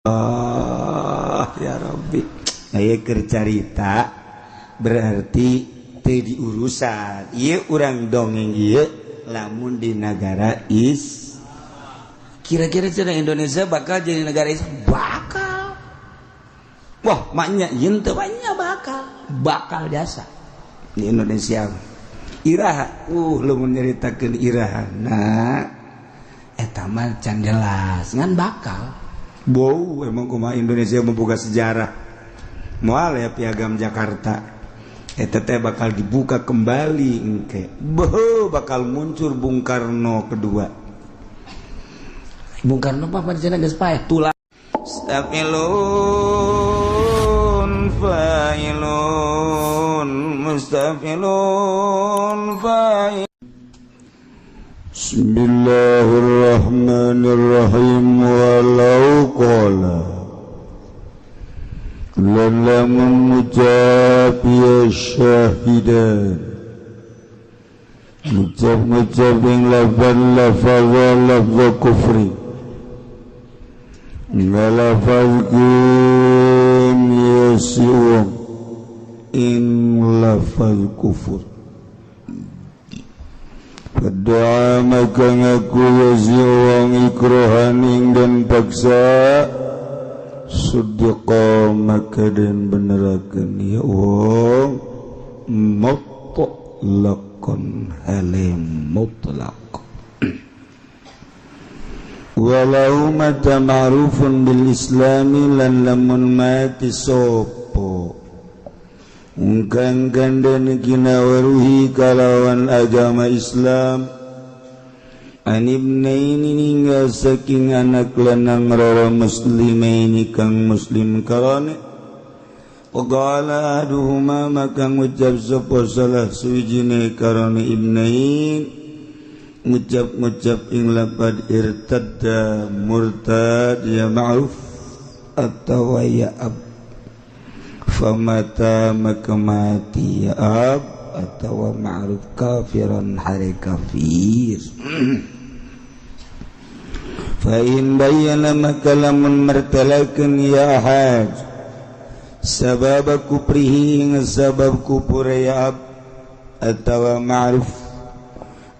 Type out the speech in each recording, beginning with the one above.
Allah ya Rabbi. Nah, ieu keur carita berarti teu diurusan. Ieu urang dongeng ieu lamun di negara is. Kira-kira cenah Indonesia bakal jadi negara Islam? Bakal. Wah, maknya yen teu banyak bakal. Bakal jasa di Indonesia. Iraha, lamun nyaritakeun iraha. Nah, eta mah can jelas ngan bakal. Wow, emang kumaha Indonesia membuka sejarah. Moal ya piagam Jakarta. Eta teh bakal dibuka kembali engke. Beuh, bakal muncul Bung Karno kedua. Bung Karno apa di sana geus paeh tulang. Mustafilun fa'ilun mustafilun fa'il. Bismillahirrahmanirrahim. Walau qala lan lamun ngucap ya syahidan, ngucap-ngucap ing lafaz lafaz lafaz kufri, ngalafazkeun ya si wong ing lafaz kufur. Berdoa maka ngaku ya si wong ikrohan ing dan paksa, suddiqa maka den benerakeun ya wong mutlaqan halim mutlaq. Walau mata ma'rufun bil islami lan lamun mati sopo ungkang gandane kinawaruhi kalawan agama Islam, anibnaini ninggal saking anak lanang rara muslimaini kang muslim karane. Qala aduhuma maka ngucap sapa salah suwijine karane ibnain, ngucap-ngucap ing lapad irtadda murtad ya ma'ruf atawa ya ab, famata maka mati ya ab atawa ma'ruf kafiran hari kafir. Fa in bayyana maka lamun mertelakeun ya haj sabab kufrihi ing sabab kufur ya ab atawa ma'ruf,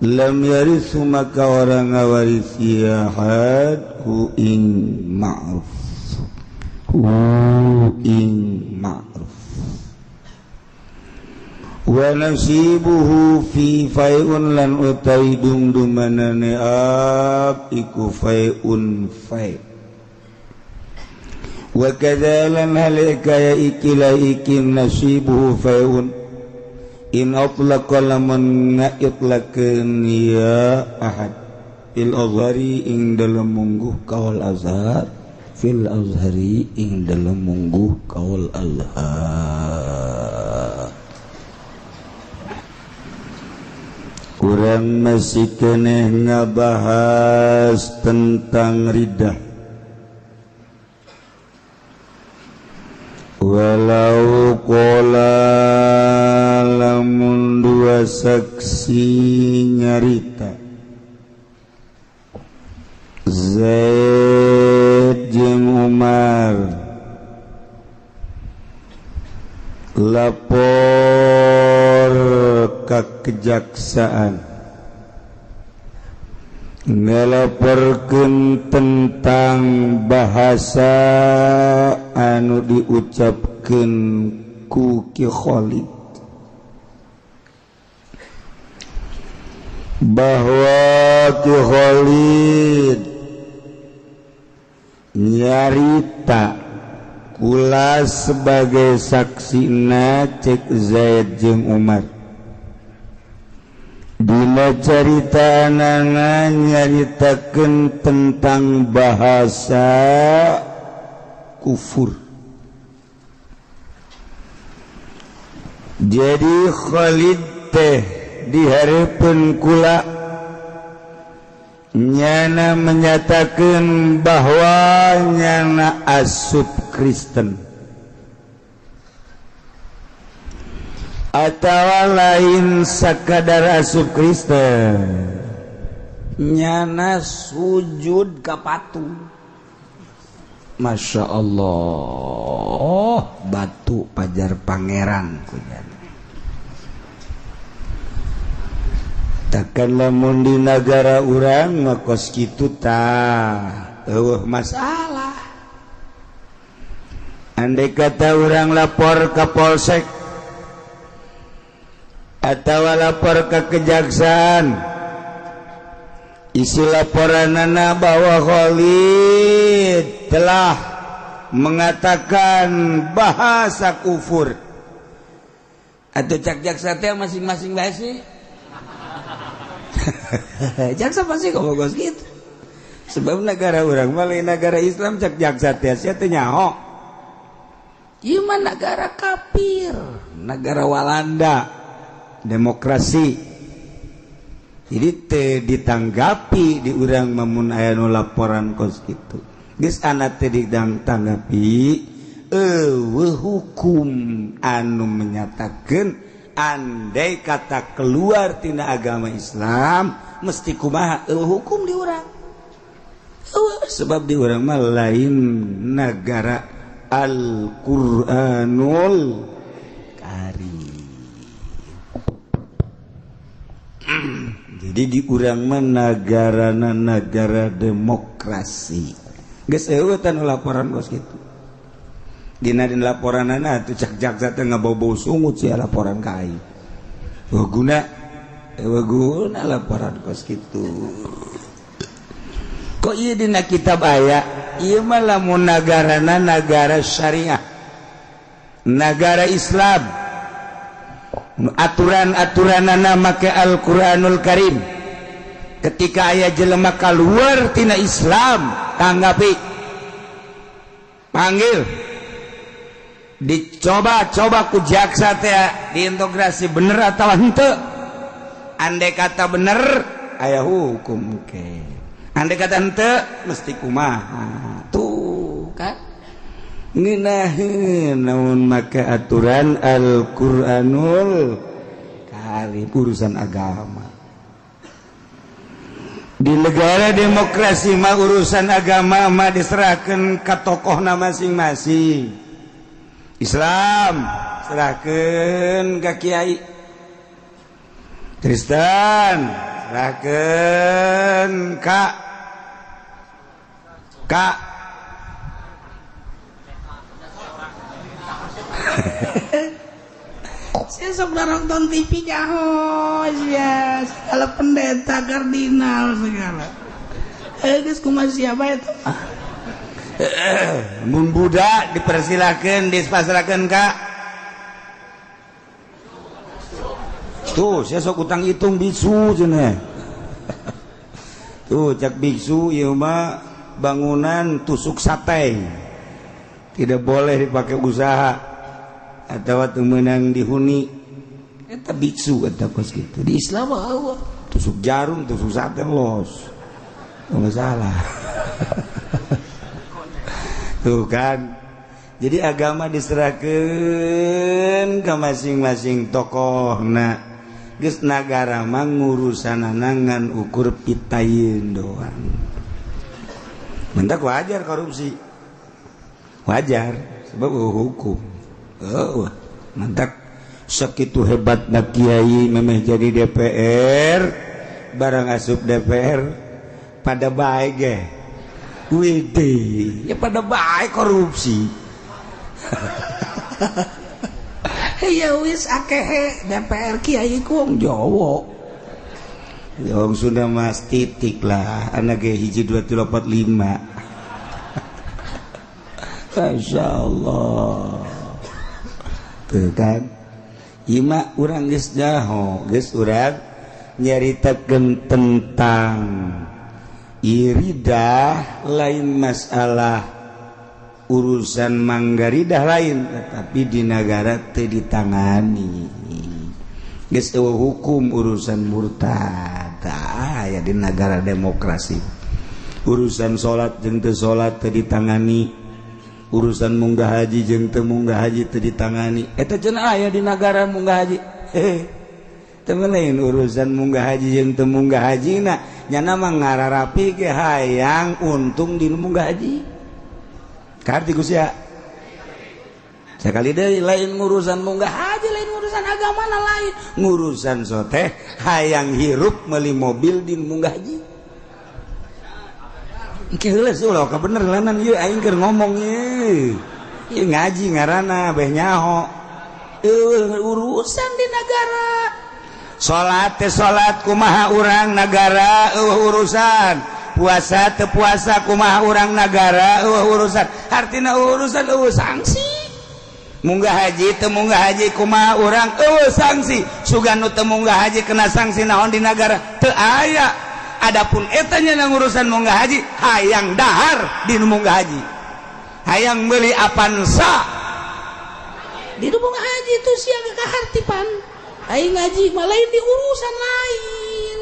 lam yarithu maka orang ngawaris ya had hu ing ma'ruf, hu ing ma'ruf. Wa nasibuhu fi fai'un lan utai dumdumanane ab iku fai'un fai. Wa kadzalan halika ya ikila ikin nasibuhu fai'un in atlaqa lamun ngaitlaqeun ya ahad fil azhari ing dalem mungguh kaul azhar, fil azhari ing dalem mungguh kaul azhar. Kurang masih keneh ngabahas tentang riddah. Walau qala lamun dua saksi nyarita Zaid jeung Umar lapor ka kejaksaan, ngelaporkeun tentang bahasa anu diucapkeun ku Ki Khalid bahwa Ki Khalid nyarita kula sebagai saksina cek Zaid jeung Umar. Dina carita anana nyaritakeun tentang bahasa kufur. Jadi Khalid teh dihareupeun kula nyana menyatakan bahwa nyana asup Kristen atau lain sakadar asup Kristen, nyana sujud ka patung. Masya Allah, batu pajar pangeran kujan. Takkan lamun di negara urang mah kos kitu tah eueuh masalah. Andai kata urang lapor ke polsek atau lapor ke kejaksaan, isi laporanana bahwa Khalid telah mengatakan bahasa kufur atau cak jaksa teh masing-masing bae sih. Jaksa pasti ngomong kos gitu. Sebab negara urang mah lain negara Islam, cak jaksa teh sia teh nyaho. Ieu mah negara kafir, negara Walanda, demokrasi. Jadi teh ditanggapi di urang mamun aya nu laporan kos kitu. Geus anak teh ditanggapi eueuh hukum anu menyatakeun andai kata keluar tina agama Islam mesti kumaha eueuh hukum di urang. Eueuh, sebab di urang mah lain negara Al-Qur'anul Karim. Jadi di urang mah nagarana negara demokrasi. Geus eueuh teh nu laporan kos kitu. Dina dina laporanana atuh cak jaksa teh ngabau-bau sungut sia laporan ka aing. Eueuh guna laporan kos kitu. Kok ieu dina kitab aya? Ieu mah lamun nagarana nagara syariah. Nagara Islam. Aturan-aturanana make Al-Qur'anul Karim. Ketika aya jelema keluar tina Islam, tanggapi, panggil, dicoba-coba ku jaksa teh diintegrasi bener atau henteu. Andai kata bener aya hukum ke, andai kata henteu mesti kumaha tuh kan. Ngeunaheun namun make aturan Al-Qur'anul Karim urusan agama. Di negara demokrasi mah urusan agama mah diserahkan ke tokohna masing-masing. Islam serahkan ke kiai, Kristen serahkan ke Saya sok nonton TV nyaho ya, segala pendeta kardinal segala. Geus kumaha siapa itu? Mun budak dipersilakeun, dispasrakeun ka. Tuh, saya sok utang hitung biksu cenah. Tuh, cak biksu ieu mah bangunan tusuk sate. Tidak boleh dipakai usaha atau meunang dihuni. Eta biksu eta kos kitu. Di Islam mah eueuh tusuk jarum, tusuk sate los. Enggak salah. Tuh kan. Jadi agama diserahkan ke masing-masing tokoh. Nah, geus nagara mah ngurusanana ngan ukur pitayeun doang. Mentak wajar korupsi. Wajar sebab hukum. Oh, mentak sakitu hebatna kiai memeh jadi DPR, barang asup DPR pada bae ge. Wede, ya pada bae korupsi. Ya wis akeh DPR kiai ku wong Jawa. Wong Sunda mas titik lah, anak ge 1 2 3 4 5. Masya Allah. Tuh kan. Ieu mah urang geus nyaho, geus urang nyaritakeun tentang iridah lain masalah urusan manggaridah lain, tetapi di negara teu ditangani. Geus eueuh hukum urusan murtad aya di negara demokrasi. Urusan salat jeung teu salat teu ditangani, urusan munggah haji jeung teu munggah haji teu ditangani. Eta cenah aya di negara munggah haji. Teu lain urusan munggah haji jeung teu munggah haji na nyana mah ngararapi ge hayang untung di munggah haji. Kaharti ku sia. Sekali deui lain ngurusan munggah haji, lain ngurusan agama na lain. Ngurusan soteh hayang hirup meuli mobil di munggah haji. Engke heula ulah ka bener lanan ieu aing keur ngomong ieu. Ieu ngaji ngaranna beh nyaho. Urusan di negara. Salat teh salat kumaha urang nagara eueuh urusan. Puasa teu puasa kumaha urang nagara eueuh urusan. Artina urusan eueuh sanksi. Munggah haji teu munggah haji kumaha urang eueuh sanksi. Sugan nu teu munggah haji kena sanksi naon di nagara teu aya. Adapun eta nya urusan munggah haji hayang dahar di nu munggah haji. Hayang meuli Avanza di nu munggah haji itu sia kahartipan. Aing ngaji mah lain di urusan lain.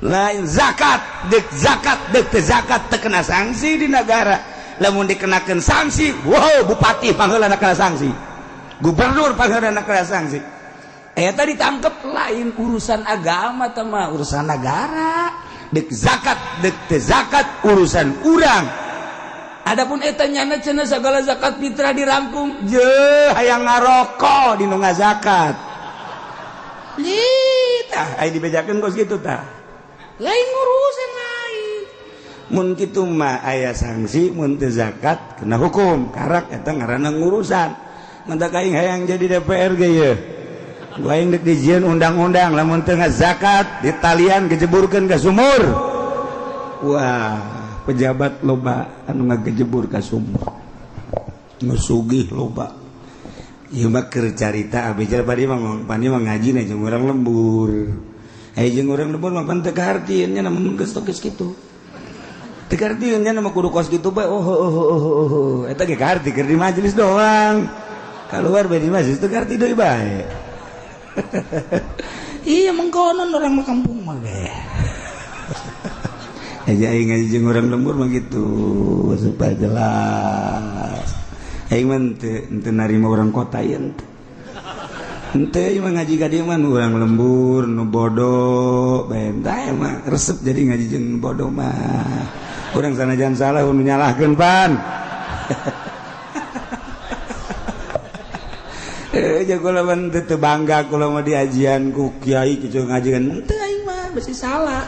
Lain zakat, dek zakat, dek teu zakat teu kena sanksi di negara. Lamun dikenakeun sanksi, wow bupati pangheulana kena sanksi. Gubernur pangheulana kena sanksi. Eta ditangkep lain urusan agama teh mah urusan negara. Dek zakat, dek teu zakat urusan urang. Adapun eta nyana cenah sagala zakat fitrah dirangkum, jeuh hayang ngaroko di nu ngazakat. Tah aya dibejakeun kos kitu tah. Lain ngurusan lain. Mun kitu mah aya sanksi, mun teu zakat kena hukum. Karak eta ngaranna ngurusan. Mantak aing hayang jadi DPR ge yeuh. Gua aing deuk dijieun undang-undang lamun teu ngazakat ditalian gejeburkeun ka sumur. Wah, pejabat loba anu ngagejebur ka sumur. Nu sugih loba. Ieu mah keur carita abdi bari mah pandi mah ngajina jeung urang lembur. Aya jeung urang lembur mah pan teu kahartieun nya namun geus geus kitu. Teu kahartieun nya mah kudu kos kitu bae. Oh oh oh oh. Eta ge kaharti keur di majelis doang. Kaluar bae di majelis teu kaharti deui bae. Iya mengkonon orang mah kampung mah ge. Aja aing ngaji jeung urang lembur mah kitu supaya jelas. Aing mah teu narima urang kota ieu henteu. Henteu ieu mah ngaji ka dieu mah nu urang lembur, nu bodoh, bae tah mah resep jadi ngaji jeung bodoh mah. Urang sanajan salah nu nyalahkeun pan. Jago lawan teu bangga kula mah diajian ku kiai kitu ngajian. Henteu aing mah besi salah.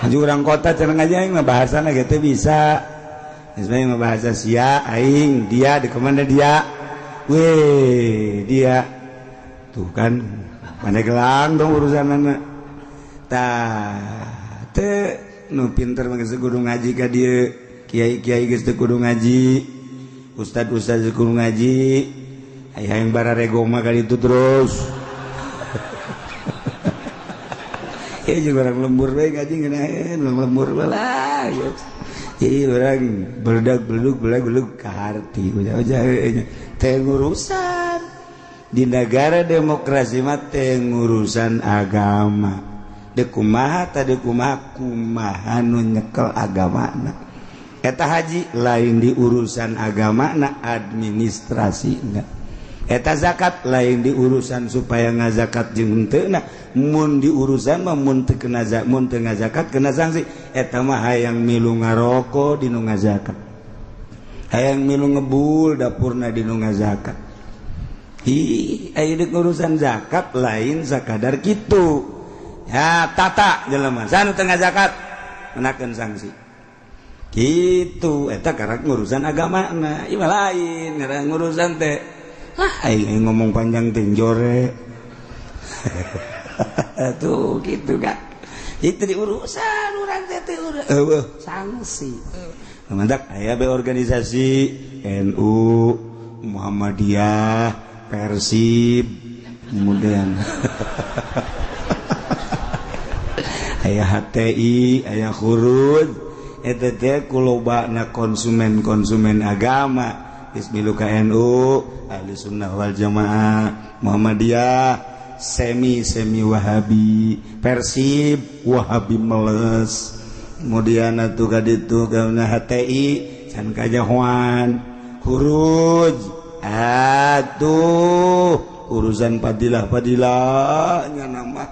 Ngaji urang kota cenah ngaji aing mah bahasana ge teu bisa. Sebenarnya bahasa sia aing dia di kemana dia weh dia tuh kan Pandeglang dong urusan anak tah teu nu pinter mah geus kudu ngaji ka dieu kiai-kiai geus teu kudu ngaji ustad-ustad geus kudu ngaji aya yang bararego mah ka ditu terus. Ya jeung urang lembur bae ngaji ngeunaheun urang lembur bae lah. Jadi orang berdak beluk belak beluk kaharti uja-uja teh ngurusan di negara demokrasi mah teh ngurusan agama. Deuk kumaha tah deuk kumaha kumaha nu nyekel agamana. Eta haji lain di urusan agamana administrasina. Eta zakat lain di urusan supaya ngazakat jeung henteu na. Mun di urusan mah mun teu kena mun teu ngazakat kena sanksi. Eta mah hayang milu ngaroko di nu ngazakat. Hayang milu ngebul dapurna di nu ngazakat. Hi, aya deuk urusan zakat lain sakadar kitu. Ya tata jelema sanu teu ngazakat menakeun sanksi. Kitu eta karak ngurusan agamana. Ieu mah lain ngaran ngurusan teh. Ah, aing ngomong panjang teh jore. Tuh gitu kan. Itu di urusan urang teh teh eueuh sanksi. Mantak aya be organisasi NU, Muhammadiyah, Persib, kemudian aya HTI, aya Khuruj, eta teh kulobana konsumen-konsumen agama. Bismilu KNU, Ahli Sunnah wal Jamaah, Muhammadiyah, semi Wahabi, Persib, Wahabi meles. Kemudian atuh ka ditu ka HTI, can kajahoan, Khuruj. Atuh urusan padilah-padilah nya nama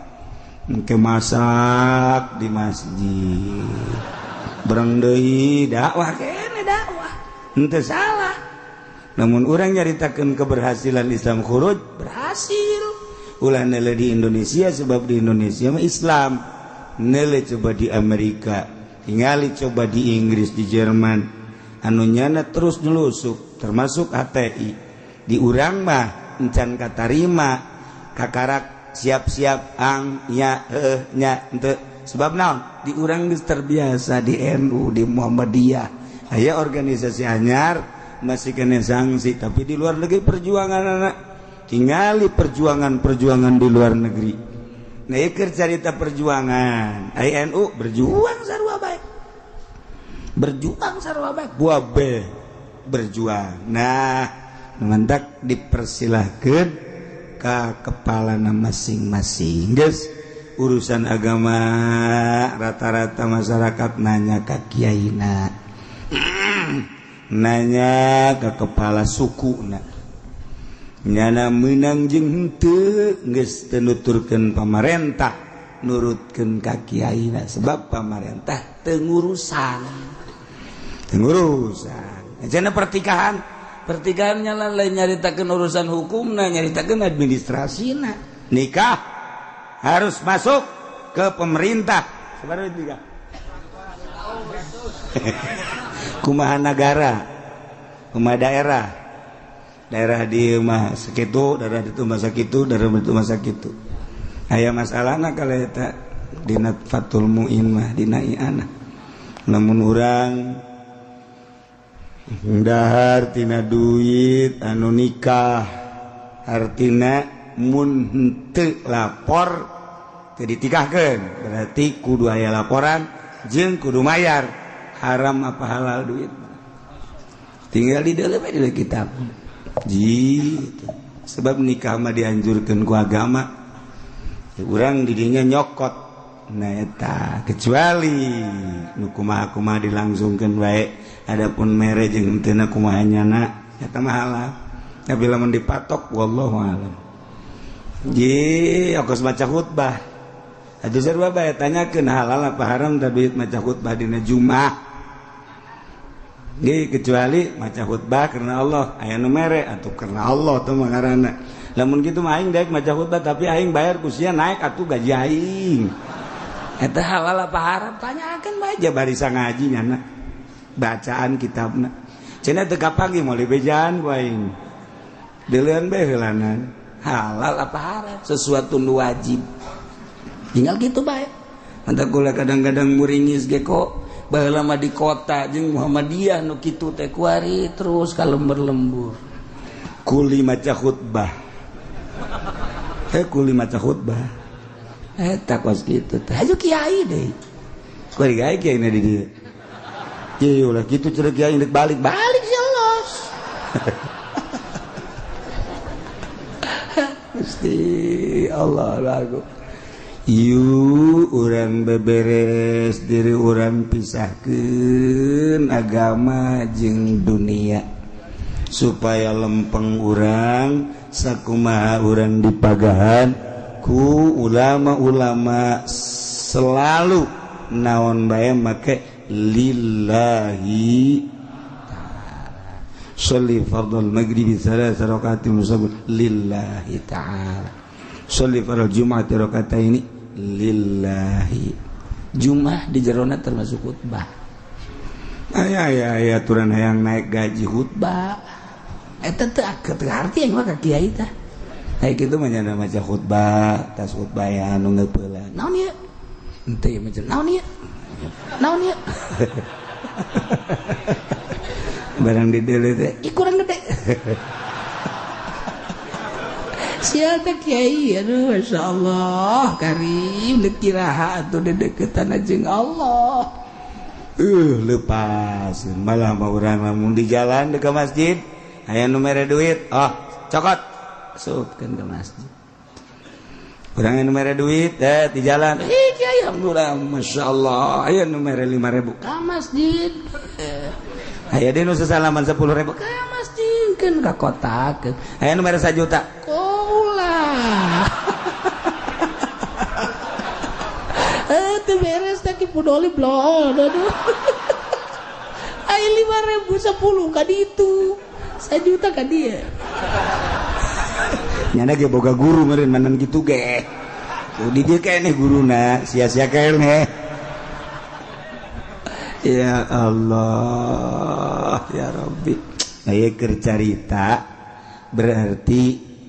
engke masak di masjid. Bereng deui dakwah kene dakwah. Henteu salah. Namun urang nyaritakeun keberhasilan Islam khuruj berhasil. Ulah nele di Indonesia sebab di Indonesia mah Islam. Nele coba di Amerika, tingali coba di Inggris, di Jerman. Anu nyana terus nyelusup termasuk HTI. Di urang mah encan katarima kakarak siap-siap ang nya heuh nya henteu. Sebab naon? Di urang geus terbiasa di NU, di Muhammadiyah. Aya organisasi anyar masih kena sanksi, tapi di luar negeri perjuangan anak tingali perjuangan-perjuangan di luar negeri. Nah, ieu keur carita perjuangan. NU berjuang sarua bae. Berjuang sarua bae. Buabe berjuang. Nah, mantak dipersilahkeun ka kepalana masing-masing. Geus urusan agama rata-rata masyarakat nanya ka kiaina. Nanya ke kepala suku na. Nyana meunang jeung henteu geus teu nuturkeun pamarentah, nurutkeun ka kiaina sebab pamarentah teu ngurusan. Teu ngurusan. Cenah pertikahan, pertikahan nya lain nyaritakeun urusan hukumna, nyaritakeun administrasina. Nikah harus masuk ke pemerintah. Sabaraha nikah? Kumaha nagara, kumaha daerah. Daerah di mah sakitu, daerah ditu mah sakitu, daerah ditu mah sakitu. Aya masalahna kalau eta dina Fathul Muin mah dina iana. Lamun urang dahar tina duit anu nikah artina mun henteu lapor teu ditikahkeun, berarti kudu aya laporan jeung kudu mayar. Haram apa halal duit? Tinggal di dalam di kitab. Gitu. Sebab nikah mah dianjurkan ku agama. Ya, urang didinya nyokot. Nah eta kecuali nu kumaha-kumaha dilangsungkeun bae. Adapun mere jeung henteu kumaha nyana eta mah halal. Tapi lamun dipatok wallahu alam. Ji ongkos maca khutbah. Atuh sarua bae tanyakeun halal apa haram tapi maca khutbah dina Jumat. Nggih kecuali maca khutbah karena Allah aya nu mere atuh karena Allah teh mah ngaranna. Lamun kitu mah aing daek maca khutbah tapi aing bayar ku sia naik atuh gaji aing. Eta halal apa haram tanyakeun bae ja barisa ngaji nyana. Bacaan kitabna. Cenah teu kapanggih moal bejaan ku aing. Deuleun bae heulanan. Halal apa haram sesuatu nu wajib. Tinggal gitu bae. Mantap kula kadang-kadang muringis ge kok. Baheula mah di kota jeung Muhammadiyah nu kitu teh kuari terus ka lembur-lembur. Kuli maca khutbah. Kuli maca khutbah. Eta kos kitu teh. Hayu kiai deui. Kuari gae kiai na di dieu. Kieu ulah kitu cenah kiai rek balik-balik sia los. Gusti Allah lagu. Yu urang beberes diri urang pisahkeun agama jeung dunia supaya lempeng urang sakumaha urang dipagahan ku ulama-ulama selalu naon bae make lillahi ta'ala. Sholli fardhal maghribi tsalatsa rakaatin musabbil lillahi ta'ala. Sholli fardhal jum'ati rakataini lillahi. Jum'ah di jerona termasuk khutbah. Aya aya aya aturan hayang naik gaji khutbah. Eta teu arti yang mah ka kiai tah. Aya kitu mah nyana maca khutbah, tas khutbah ya anu ngeupeula. Naon ieu? Henteu ieu maca naon ieu? Naon ieu? Barang di deuleu teh ih kurang gede. Siapa kiai aduh masya Allah karim deuk kiraha atuh dedeketan jeung Allah. Lepas malah mah urang lamun di jalan deuk ka masjid aya nu mere duit oh cokot asupkeun ka masjid. Urang nu mere duit di jalan ih kiai alhamdulillah masya Allah aya nu mere 5.000 ka masjid. Aya deui nu sasalaman 10.000 ka masjid keun ka kotakeun. Aya nu mere 1 juta ulah. Teu beres teh ki pudoli bloon aduh. Lain 5.000 10 ka ditu. 1 juta ka dia. Nyana ge boga guru meureun manan kitu ge. Di dieu keneh guruna, sia-sia keneh. Ya Allah, ya Rabbi. Aya keur carita berarti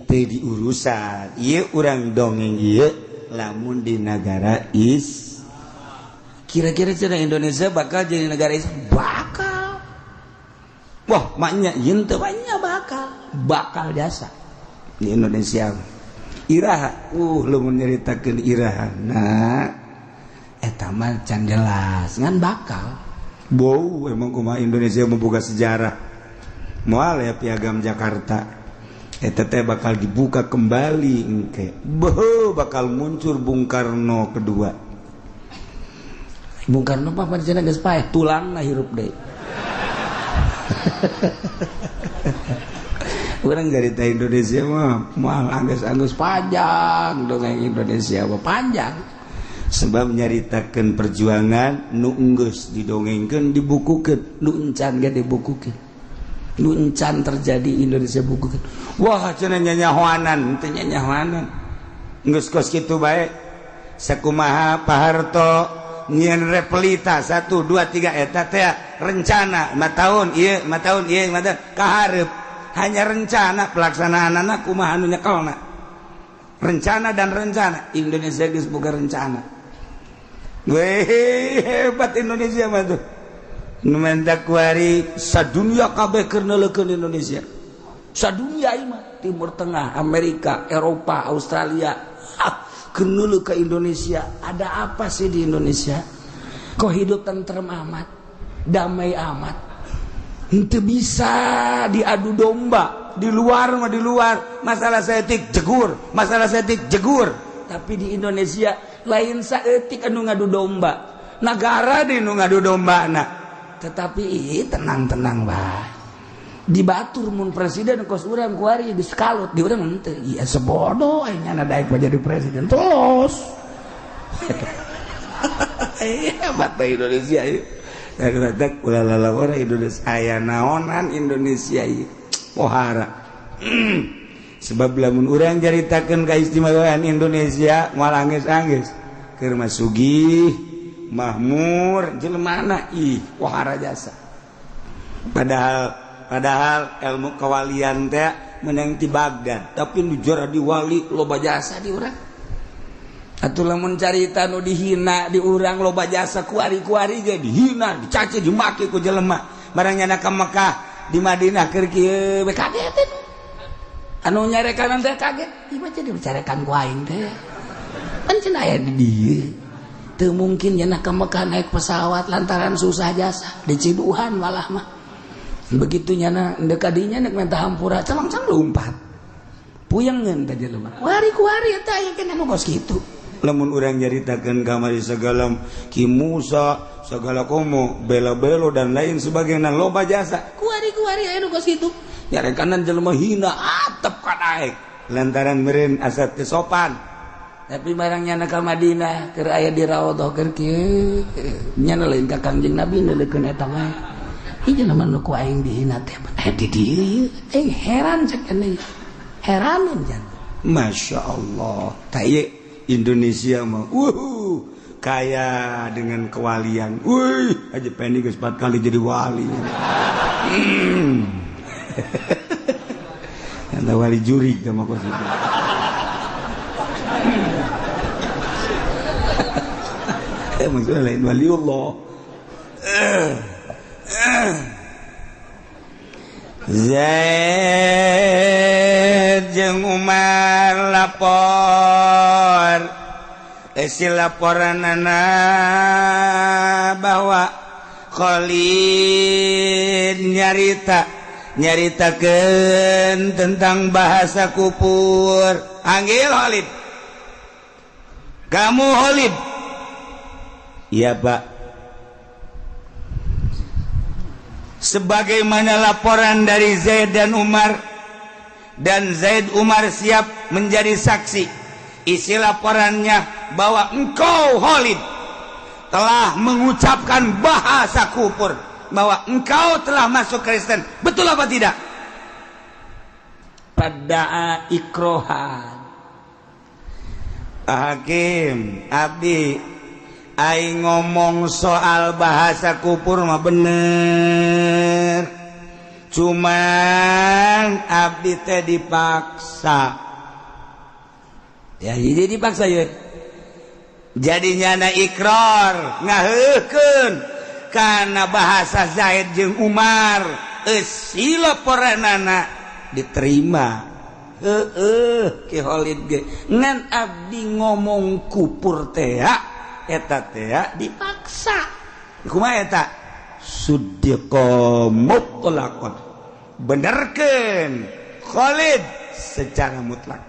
teu diurusan. Ieu urang dongeng ieu lamun di negara is. Kira-kira cenah Indonesia bakal jadi negara Islam? Bakal. Wah, maknya yen teu banyak bakal. Bakal jasa di Indonesia. Iraha, lamun nyaritakeun iraha. Nah, eta mah can jelas ngan bakal. Bau emang kumaha Indonesia membuka sejarah. Moal ya piagam Jakarta. Eta teh bakal dibuka kembali engke. Beuh, bakal muncul Bung Karno kedua. Bung Karno mah pancen geus paeh, tulangna hirup deui. Orang cerita Indonesia mah moal anggeus-anggeus panjang dongeng Indonesia mah panjang. Sebab nyaritakeun perjuangan nu enggeus didongengkeun dibukukeun, nu encan ge dibukukeun. Nu encan terjadi Indonesia bukukeun. Wah cenah nyanyahoanan, teu nyanyahoanan. Geus kos kitu bae. Sakumaha Pak Harto nyieun repelita 1 2 3 eta teh rencana 5 tahun ieu, 5 tahun ieu, 5 tahun kahareup. Hanya rencana pelaksanaan anak kumaha anu nyekelna. Rencana dan rencana Indonesia geus boga rencana. Weh hebat Indonesia mah tuh. Nu menta kuari sadunya kabeh keur neuleukeun Indonesia. Sadunya ieu mah Timur Tengah, Amerika, Eropa, Australia. Keur neuleuh ka Indonesia. Ada apa sih di Indonesia? Kok hidup tentrem amat, damai amat. Henteu bisa diadu domba di luar mah di luar masalah setik jegur, masalah setik jegur, tapi di Indonesia lain saeutik anu ngadu domba, nagara di nu ngadu domba na. Tetapi tenang-tenang bae. Di batur mun presiden kos urang kuari geus kalut di urang henteu. Ieu sebodoh aing nyana daek jadi presiden terus. Hebat Indonesia ieu. Ulah Indonesia aya naonan Indonesia ieu pohara. Sebab lamun urang caritakeun kaistimewaan Indonesia moal anggeus-anggeus keur mah sugih mahmur jelema ih pohara jasa. Padahal ilmu kewalian teh meunang ti Baghdad tapi nu jora di wali loba jasa di urang. Atuh lamun carita nu dihina di urang loba jasa kuari-kuari ge dihina, dicaci, dimaki ku jelema. Barang nyana ka Mekah di Madinah keur kieu we kaget teh. Anu nyarekanan teh kaget, ieu mah jadi dicarekan ku aing teh. Pan cenah aya di dieu. Teu mungkin nyana ka Mekah naik pesawat lantaran susah jasa, diciduhan malah mah. Begitu nyana ndek kadinya nek minta hampura, cangcang lompat. Puyengeun teh jelema. Kuari-kuari eta aya keneh nu kos kitu. Lamun urang nyaritakeun kamari segala Ki Musa, segala komo, bela-belo dan lain sebagainya loba jasa. Kuari-kuari aya nu kos kitu. Nyarekanan jelema hina atep ka daek lantaran meureun asa teu sopan. Tapi barang nyana ka Madinah keur aya di raudhah keur kieu nyana lain ka Kangjeng Nabi neuleukeun eta wae. Ieu jelema nu ku aing dihina teh aya di dieu ieu. Aing heran cek cenah. Heraneun jan. Masya Allah. Tah ieu Indonesia mah kaya dengan kewalian. Wih, aja Pendi geus 4 kali jadi wali. Anda wali juri sama kos itu. Maksudnya lain waliullah. Zaid jeung Umar lapor. Isi laporanana bahwa Khalid nyaritakeun tentang bahasa kupur. Panggil Khalid. Kamu Khalid? Iya, Pak. Sebagaimana laporan dari Zaid dan Umar, dan Zaid Umar siap menjadi saksi. Isi laporannya bahwa engkau Khalid telah mengucapkan bahasa kufur. bahwa engkau telah masuk Kristen. Betul apa tidak? Pada ikrohan. Hakim, abdi aing ngomong soal bahasa kupur mah bener. Cuman abdi teh dipaksa. Ya jadi dipaksa ya. Jadinya na ikrar ngaheukeun karena bahasa Zaid jeung Umar sila poranana diterima. Heeh Ki Khalid ge ngan abdi ngomong kupur teh eta teh dipaksa. Kumaha eta? Suddiqa mutlaqan. Benerkeun Khalid secara mutlak.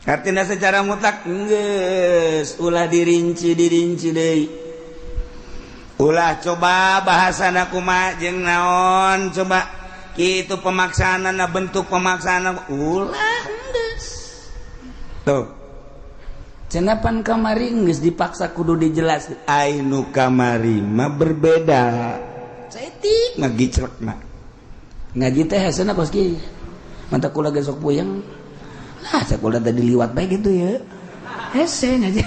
Artinya secara mutlak geus ulah dirinci-dirinci deui. Ulah coba bahasana kumaha jeung naon coba kitu pemaksaanana bentuk pemaksaanana ulah geus. Tuh. Cenapan kamari geus dipaksa kudu dijelaskeun. Ai nu kamari mah berbeda. Saeutik ngagicrekna. Ngaji teh hesena kos kieu. Mantap kula ge sok puyeng. Lah sekolah tadi liwat baik gitu ya. Hese ngaji.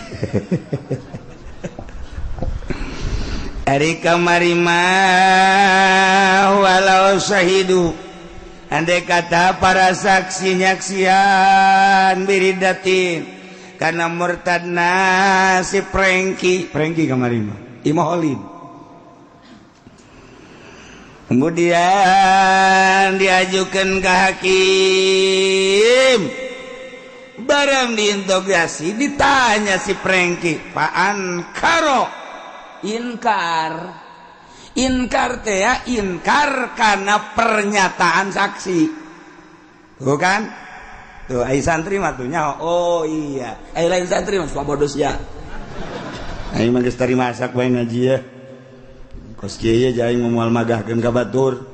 Ari kamari mah walau syahidu. Andai kata para saksi nyaksian biridatin karena murtadna si Prengki, Prengki kamari mah Imam Khalid. Kemudian diajukan ke hakim. Barang diinterogasi ditanya si Prengki, Pak Ankaro inkar. Inkar teh ya, inkar karena pernyataan saksi. Bukan? Tuh ai santri mah tuh nyaho. Oh iya, ai lain santri mah suka bodos ya. Aing mah geus tari masak bae ngaji ya. Kos kieu ye aing moal magahkeun ka batur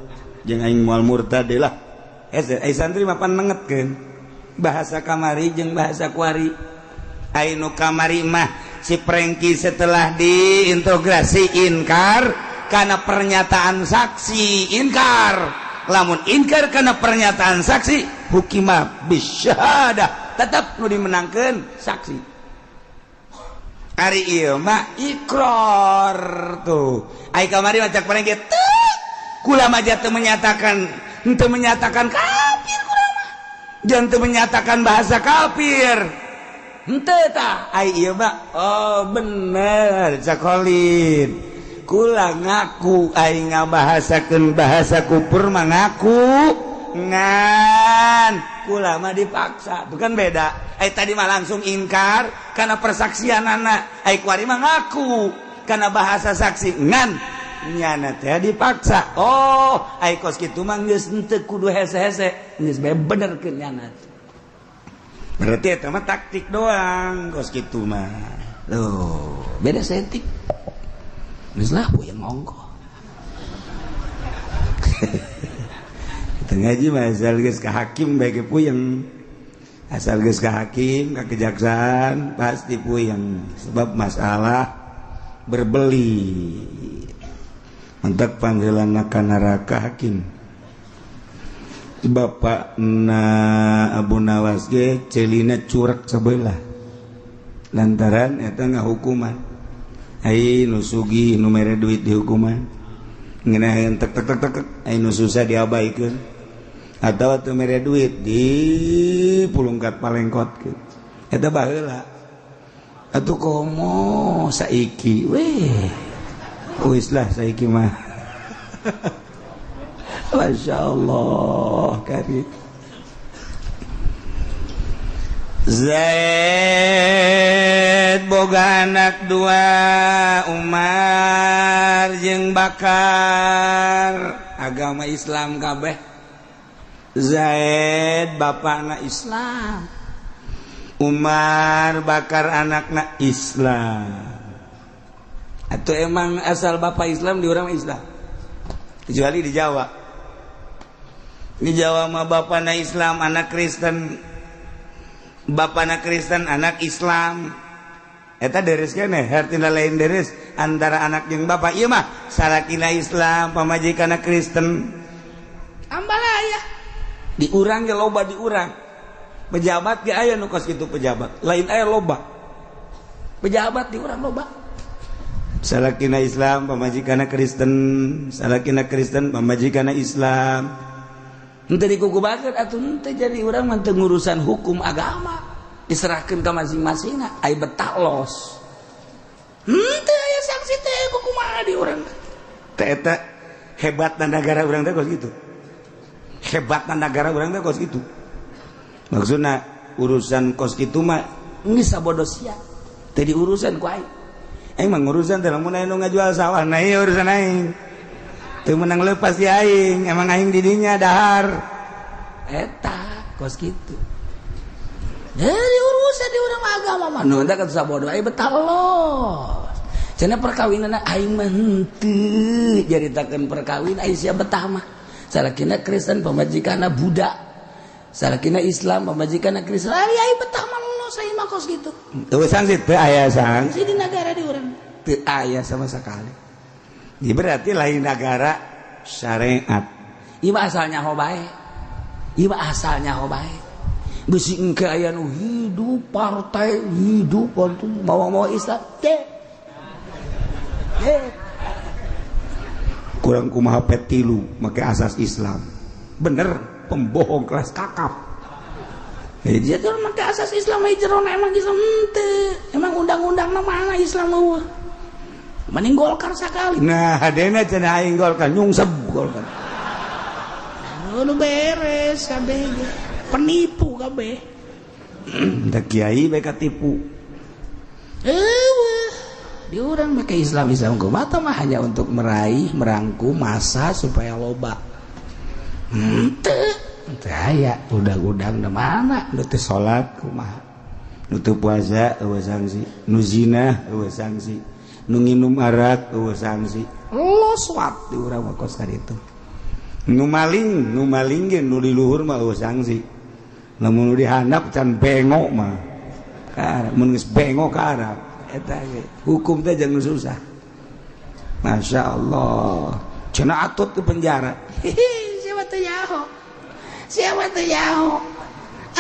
jeung aing moal murtad deui lah. Ai santri mah pan nengetkeun. Bahasa kamari jeung bahasa kuari. Ai nu kamari mah si Prengki setelah diintegrasi inkar karena pernyataan saksi inkar. Lamun inkar karena pernyataan saksi hukima bisyahadah, tetap nu dimenangkeun saksi. Ari ieu mah ikrar tuh. Ai kamari mah cak Prengki teu kula mah teu menyatakan henteu menyatakan kafir kula mah. Jangan menyatakan bahasa kafir. Henteu tah ai ieu mah oh bener cak Khalid. Kula ngaku aing ngabahasakeun bahasa kupur mah ngaku ngan kula mah dipaksa. Itu kan beda. Ai tadi mah langsung ingkar karena persaksianana. Ai kuari mah ngaku karena bahasa saksi ngan nyana teh dipaksa. Oh, ai kos kitu mah geus henteu kudu hese-hese, geus bae benerkeun nyana. Berarti eta mah taktik doang kos kitu mah. Loh, beda setik. Geus lah puyeng ongkoh. Kita ngaji mah asal geus ka hakim bae ge puyeng. Asal geus ka hakim, ka kejaksaan pasti puyeng sebab masalah berbeli. Mantak panggilan ka neraka hakim. Bapak na Abu Nawas ge celina curak sebelah. Lantaran eta ngahukuman. Ai nu sugih nu mere duit dihukuman. Ngeunaheun tek tek tek tek ai nu susah diabaikeun. Atawa teu mere duit di pulungkat palengkotkeun. Eta baheula. Atuh komo saiki weh. Wis lah saiki mah. Masya Allah karim. Zaid boga anak dua, Umar jeung Bakar, agama Islam kabeh. Zaid bapakna Islam, Umar Bakar anakna Islam. Atau emang asal bapak Islam di orang Islam, kecuali di Jawa. Di Jawa mah bapakna Islam anak Kristen, bapakna Kristen anak Islam. Eta deres keneh, hartina lain deres antara anak jeung bapak. Ieu mah salakina Islam, pamajikanna Kristen. Ambalaya. Di urang ge loba di urang. Pejabat ge aya nu kos kitu pejabat. Lain aya loba. Pejabat di urang loba. Salakina Islam, pamajikanna Kristen, salakina Kristen, pamajikanna Islam. Henteu dikukubakeun atuh henteu jadi urang mah teu ngurusan hukum agama. Diserahkan ke masing-masing ai betah los henteu aya sanksi teh kumaha di urang teh eta hebatna negara urang teh kos kitu, hebatna negara urang teh kos kitu. Maksudna urusan kos kitu mah geus sabodo sia teh diurusan ku aing. Aing mah ngurusan teh lamun aya nu ngajual sawah nah ieu urusan aing teu meunang leupas di aing, emang aing di dinya dahar eta kos kitu. Jadi urusan di urang agama mah nu teh kata sabodo ai betah los. Cenah perkawinan aing mah henteu jaritakeun perkawin ai sia betah mah. Salakina Kristen pamajikanna Buddha. Salakina Islam pamajikanna Kristen. Ari ai betah mah los ai mah kos kitu. Teu sanksi teu aya sanksi di nagara di urang. Teu aya sama sekali. Jadi berarti lain nagara syariat. Ieu mah asal nyaho bae. Ieu mah asal nyaho bae. Besi engke aya nu hidup partai hidup partai mawa-mawa Islam teh. Kurang kumaha petilu make asas Islam. Bener pembohong kelas kakap. Dia tuh make asas Islam we jerona emang Islam henteu. Emang undang-undangna mana Islam eueuh. Mending Golkar sakali. Nah, hadena cenah aing Golkar nyungsep Golkar. Nu beres kabeh. Penipu kabeh. Da kiai bae katipu. Eueuh, di urang make Islam Islam kumaha mah hanya untuk meraih, merangkum masa supaya loba. Henteu, teu aya undang-undang da mana nu teu salat kumaha. Nu teu puasa eueuh sanksi, nu zina eueuh sanksi, nu nginum arak eueuh sanksi. Los wat di urang mah kos kaditu. Nu maling ge nu di luhur mah eueuh sanksi. Lamun nu dihandap can bengok mah. Ka mun geus bengok ka Arab eta ge hukum teh jangan susah. Masya Allah. Cenah atut ke penjara. Siapa teu nyaho? Siapa teu nyaho?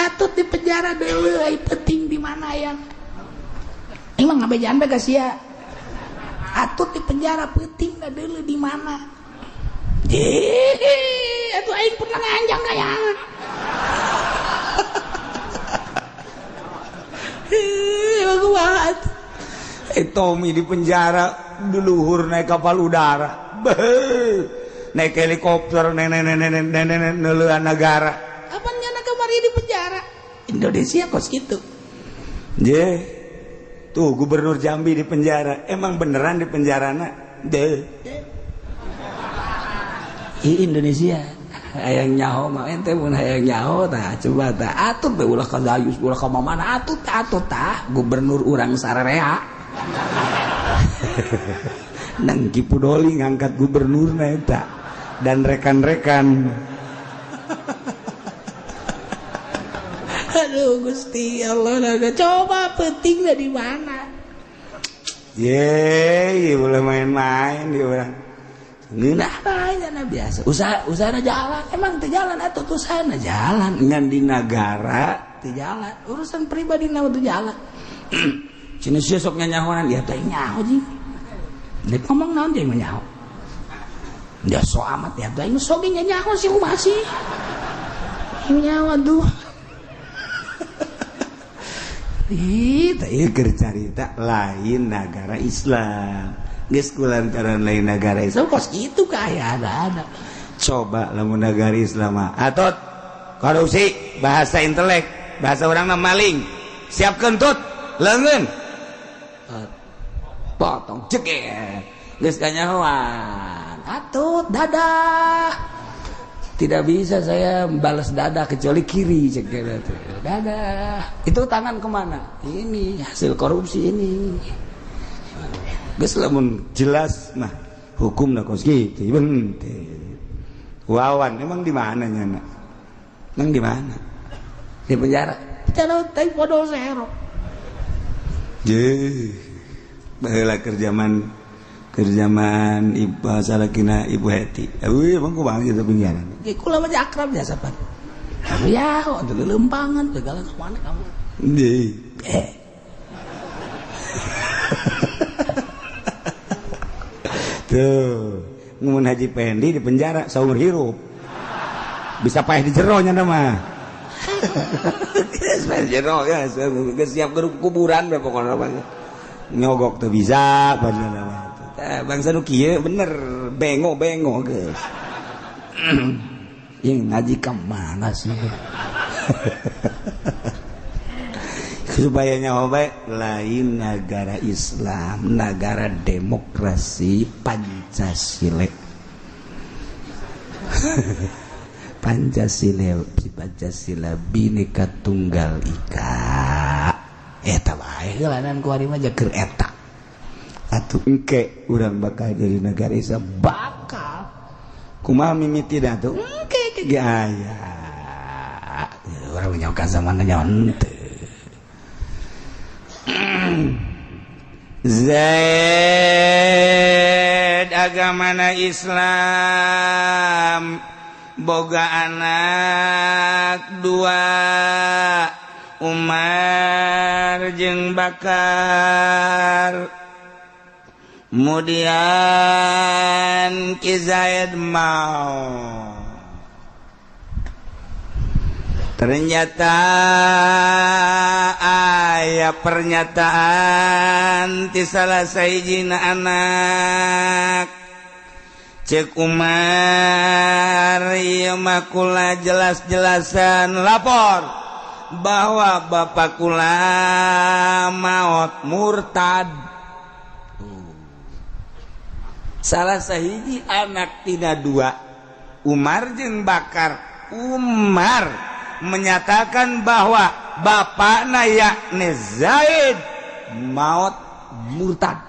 Atut di penjara deuleu ai penting di mana yang. Emang ngabejaan bae ka sia. Atut di penjara penting da deuleu di mana? Hehehe, atuh aing pernah nganjang kayangan. Tommy di penjara duluhur naik kapal udara, beuh, naik helikopter, nenek neuleuan negara. Kapan nyana kamari di penjara? Indonesia kos kitu. Je, tuh gubernur Jambi di penjara, emang beneran di penjarana? Deh. I Indonesia hayang nyaho mah ente mun hayang nyaho tah coba tah atut teh ulah ka Dayus ulah ka mana atut atut tah gubernur urang sararea. Nang Ki Pudoli ngangkat gubernurna eta dan rekan-rekan. Aduh Gusti Allah naga coba penting dari mana? Ye, boleh main-main di urang. Ngeunah bae nya biasa. Usaha jalan, emang teu jalan atuh usahana jalan ngan di nagara teu jalan. Urusan pribadi na teu jalan. Cenah sia sok nyanyahonan ya teh nyaho jeung. Nek ngomong naon jeung nyaho. Dia sok amat ya teh sok ge nyaho sih kumaha sih. Nyaho aduh. Ih, teh keur carita lain nagara Islam. Geus kulantaran lain negara Islam kos kitu kaya ada-ada. Coba lamun negara Islam mah atot korupsi bahasa intelek bahasa urang mah maling siap kentut leungeun potong ceker geus kanyahoan atut dadah tidak bisa saya balas dadah kecuali kiri ceker dadah itu tangan kemana ini hasil korupsi ini. Geus lamun jelas mah hukumna kos kitu henteu. Wawan emang di mana nyana? Emang di mana? Di penjara. Penjara teh podo sero. Ye baheula keur zaman ibu salakina Ibu Heti. Euy emang kumaha gitu pinggiran. Ge kula mah akrab biasa pan. Ya, atuh lelempangan segala ka mana kamu. Deui. Tuh, mun Haji Pendi di penjara saumur hirup. Bisa paeh di jero nya mah. Geus paeh jero ya, geus siap kuburan we pokona mah. Nyogok teu bisa padahal mah. Bangsa nu kieu bener bengo-bengo geus. Yang ngaji ka mana sih? Supaya nyawa bae lain negara Islam, negara demokrasi Pancasila. Pancasila, Pancasila Bhinneka Tunggal Ika. Eta bae heulanan ku ari mah keur eta. Atuh engke urang bakal jadi negara Islam bakal. Kumaha mimiti da tuh? Engke ge aya. Urang nyaho ka zaman nyaho henteu. Zaid agamana Islam boga anak dua, Umar jeung Bakar. Kemudian Ki Zaid mau. Ternyata aya pernyataan ti salah sahijina anak. Cek Umar ieu mah kula jelas-jelasan lapor bahwa bapak kula maot murtad. Salah sahiji anak tina dua, Umar jeung Bakar. Umar menyatakan bahwa bapakna yakni Zaid maot murtad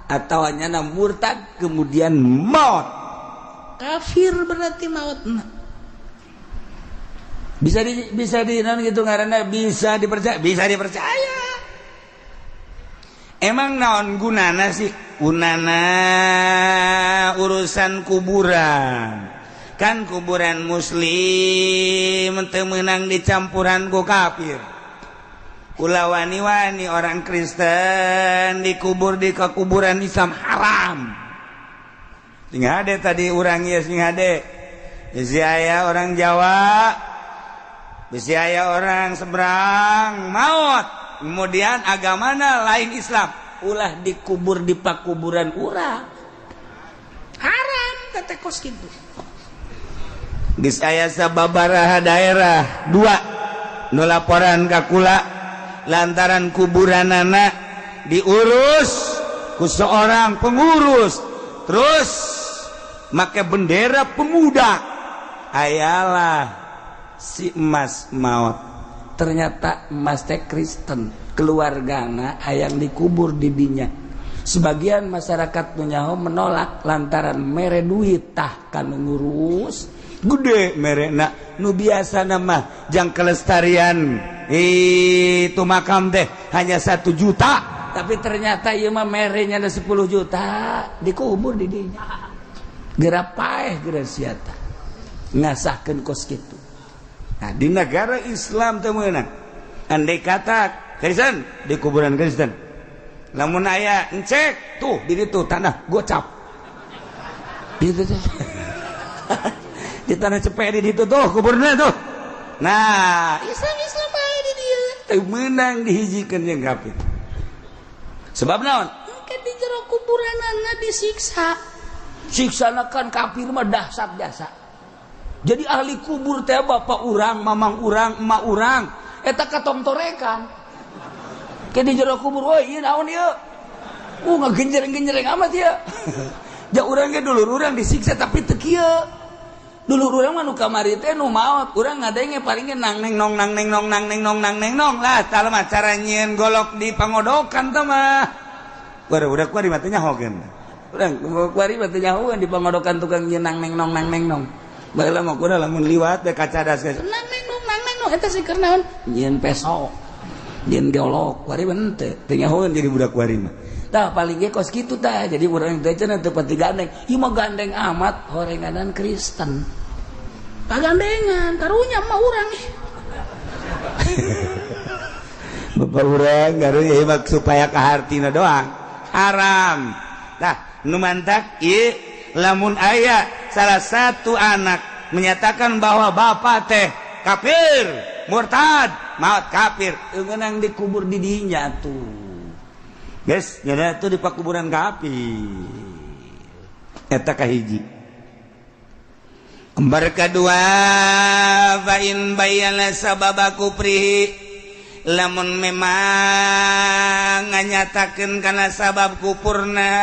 atau nyana murtad kemudian maot kafir, berarti maotna bisa di non gitu ngaranna bisa dipercaya, bisa dipercaya. Emang naon gunana sih? Gunana urusan kuburan. Kan kuburan muslim teu meunang dicampuran ku kafir. Ulah wani-wani orang Kristen dikubur di kekuburan Islam haram. Sing hade tadi urang ieu sing hade. Bisi aya orang Jawa, bisi aya orang seberang maot. Kemudian agamana lain Islam, ulah dikubur di pakuburan urang. Haram teh kos kitu. Geus aya sababaraha daerah dua nu laporan ka kula lantaran kuburanana diurus ku seorang pengurus terus make bendera pemuda, ayalah si emas maot. Ternyata emas teh Kristen, keluargana hayang dikubur di dinya. Sebagian masyarakat nyaho menolak lantaran mere duit tah kanu ngurus gede merena nu biasa nama jang kelestarian itu makam teh hanya 1 juta, tapi ternyata ieu mah merenya ada 10 juta dikubur di dinya. Geura paeh geura siata ngasahkeun kos kitu. Nah, di negara Islam teh meunang andai kata Kristen di kuburan Kristen, lamun aya encek tuh di ditu tanah gocap gitu teh. Di tanah cepet di ditu tuh kuburna tuh. Nah, Islam Islam bae di dieu teu meunang dihijikeun jeung kafir. Sebab naon? Engke di jero kuburanana disiksa. Siksana kan kafir mah dahsyat jasa. Jadi ahli kubur teh bapak urang, mamang urang, emak urang eta katongtorekan. Ke di jero kubur, woi ieu naon ieu? Ngagenjereng-genjereng amat ieu. Ja urang ge dulur urang disiksa tapi teu kieu. Dulur urang mah nu kamari teh nu maot, urang ngadenge paling ge nang neng nong nang neng nong nang neng nong nang neng nong lah tah mah cara nyieun golok di pangodokan teh mah. Baru udah kuari mah teh nyahokeun. Urang kuari mah teh nyahokeun di pangodokan tukang nyieun nang neng nong nang neng nong. Baheula mah kudu lamun liwat teh kacadas geus. Nang neng nong nang neng nong eta sih keur naon? Nyieun peso. Jeung geolog kuari mah henteu, teu nyahoeun jadi budak kuari mah. Tah paling ge kos kitu tah, jadi urang teh cenah teu pati gandeng. Ieu mah gandeng amat horenganan Kristen. Pagandengan karunya mah urang. Bapak urang garunya ieu mah supaya kahartina doang. Haram. Tah nu mantak ieu lamun aya salah satu anak menyatakan bahwa bapak teh kafir, murtad, maut kafir, eungeunang dikubur di dinya tuh. Guys, nyana tuh di pakuburan kafir. Eta kahiji. Kembar kedua, fa in bayyana sababa kufrihi, lamun memang nganyatakeun kana sabab kufurna.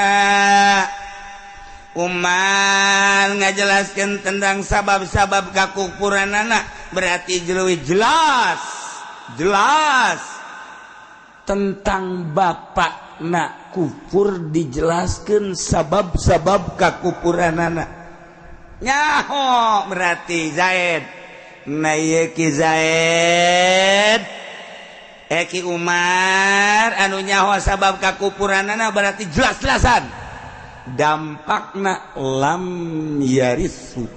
Umar ngajelaskeun tentang sabab-sabab kakufuranana, berarti leuwih jelas, jelas tentang bapak nak kufur dijelaskan sabab-sabab kakufuranana. Nyaho berarti Zaid. Nah ieu Ki Zaid Ki Umar anu nyaho sabab kakufuranana berarti jelas-jelasan dampakna lam yarisu.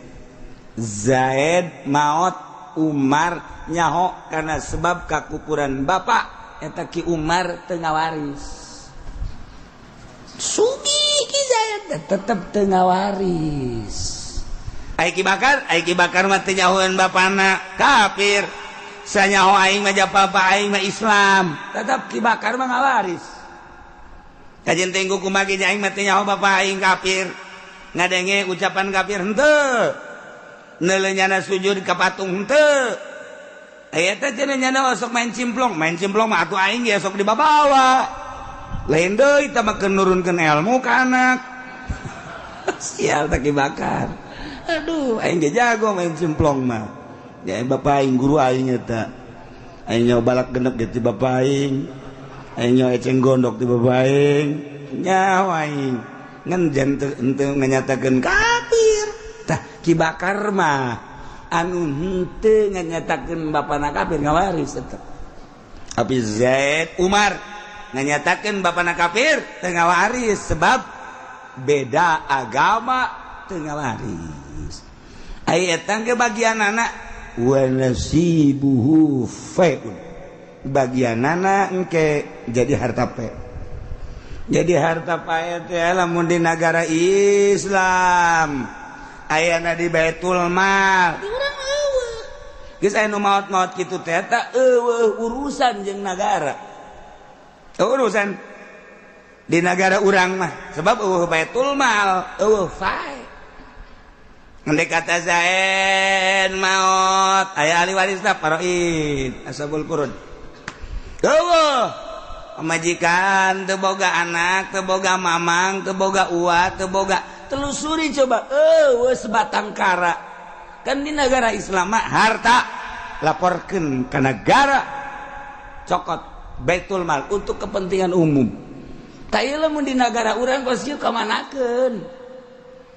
Zaid maot Umar nyaho karena sebab kakufuran bapak eta Ki Umar teu ngawaris. Sugi Ki Zaid tetep teu ngawaris. Ai Ki Bakar, ai Ki Bakar mah teu nyahoeun bapana kafir. Sanyaho aing mah japa aing mah Islam, tetep Ki Bakar mah ngawaris. Kajen teh kumaha ge aing mah teu nyaho bapa aing kafir. Ngadenge ucapan kafir henteu. Neuleunyana sujud ka patung henteu. Aya teh cenah nyana sok main cimplong mah atuh aing ge sok dibabawa. Lain deui tah mah nurunkeun ilmu ka anak. Sial teh Ki Bakar. Aduh, aing ge jago main cimplong mah. Ya bapa aing guru aing eta. Aing nyaho balak genep ge ti bapa aing. Aing nyaho eceng gondok ti bapa aing. Nyaho aing. Ngan henteu nganyatakeun kafir. Tah Ki Bakar mah anu henteu nganyatakeun bapana kafir ngawaris tetep. Tapi Zaid Umar nganyatakeun bapana kafir teu ngawaris sebab beda agama teu ngawaris. Ai eta ge bagian anak wa nasibuhu fai'un. Bagianana engke jadi harta pe. Jadi harta pae teh lamun di nagara Islam ayana di Baitul Mal. Di urang eueuh. Geus aya nu maot-maot kitu teh eta eueuh urusan jeung nagara. Urusan di nagara urang mah sebab eueuh Baitul Mal, eueuh fae. Ngendek kata Zaid maot aya ahli warisna faraid ashabul furud. Eueuh pamajikan teu boga anak, teu boga mamang, teu boga uwa, teu boga telusuri coba eueuh sebatang kara. Kan di negara Islam mah harta laporkeun ka negara, cokot Baitul Mal untuk kepentingan umum. Tah ieu lamun di nagara urang kos ieu kamanakeun?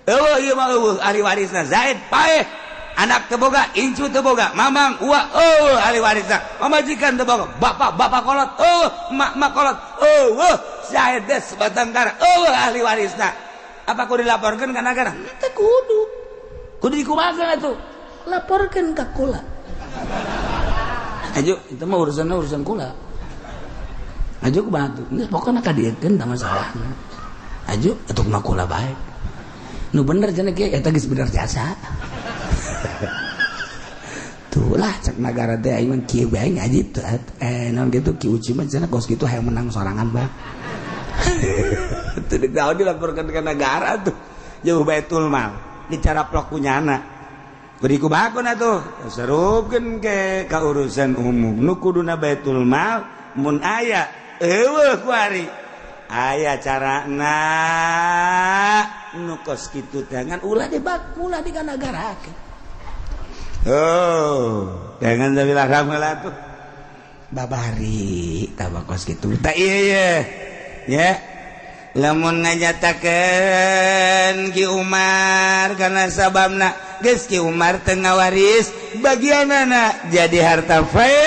Eueuh ieu mah eueuh ahli warisna Zaid paeh, anak teu boga, incu teu boga, mamang uwa eueuh ahli warisna, pamajikan teu boga, bapak kolot eueuh, mak kolot eueuh, Zaid teh sebatang kara eueuh ahli warisna. Apa kudu dilaporkeun ka nagara? Teu kudu. Kudu dikumahakeun atuh? Laporkeun ka kula. Ayo, itu mah urusanna urusan kula. Ayo kumaha atuh? Geus pokona kadiekeun tah masalahna. Ayo atuh kumaha kula bae. Nu bener cenah kieu eta geus bener jasa. Tuh lah cek nagara teh aing mah kieu bae ngaji teh. Naon kitu Ki Uci mah cenah kos kitu hayang menang sorangan bang. Teu tahu dilaporkan ke negara tuh. Jauh Baitul Mal dicara pelakunyana. Beri kumahakeun atuh? Serupkeun ke ka urusan umum. Nu kuduna Baitul Mal mun aya eueuh kuari. Aya carana nu kos kitu teh ngan ulah dibak ulah dikanagarakeun. Oh, jangan sabilah heula tuh. Babari tah kos kitu. Tah ieu ye. Ya. Lamun nganyatakeun Ki Umar karena sababna geus Ki Umar teu ngawaris bagianana jadi harta fae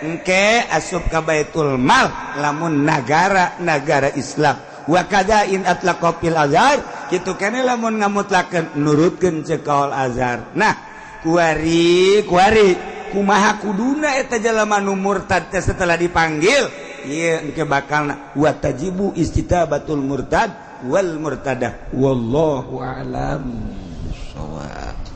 Engke asup ka Baitul Mal lamun nagara nagara Islam. Wa kada in atlaqa fil azhar, kitu keneh lamun ngamutlakeun nurutkeun ceuk kaul azhar. Nah, kuari kuari kumaha kuduna eta jalma nu murtad teh setelah dipanggil? Ieu engke bakalna wa tajibu istitabatul murtad wal murtadah. Wallahu a'lam bissawab.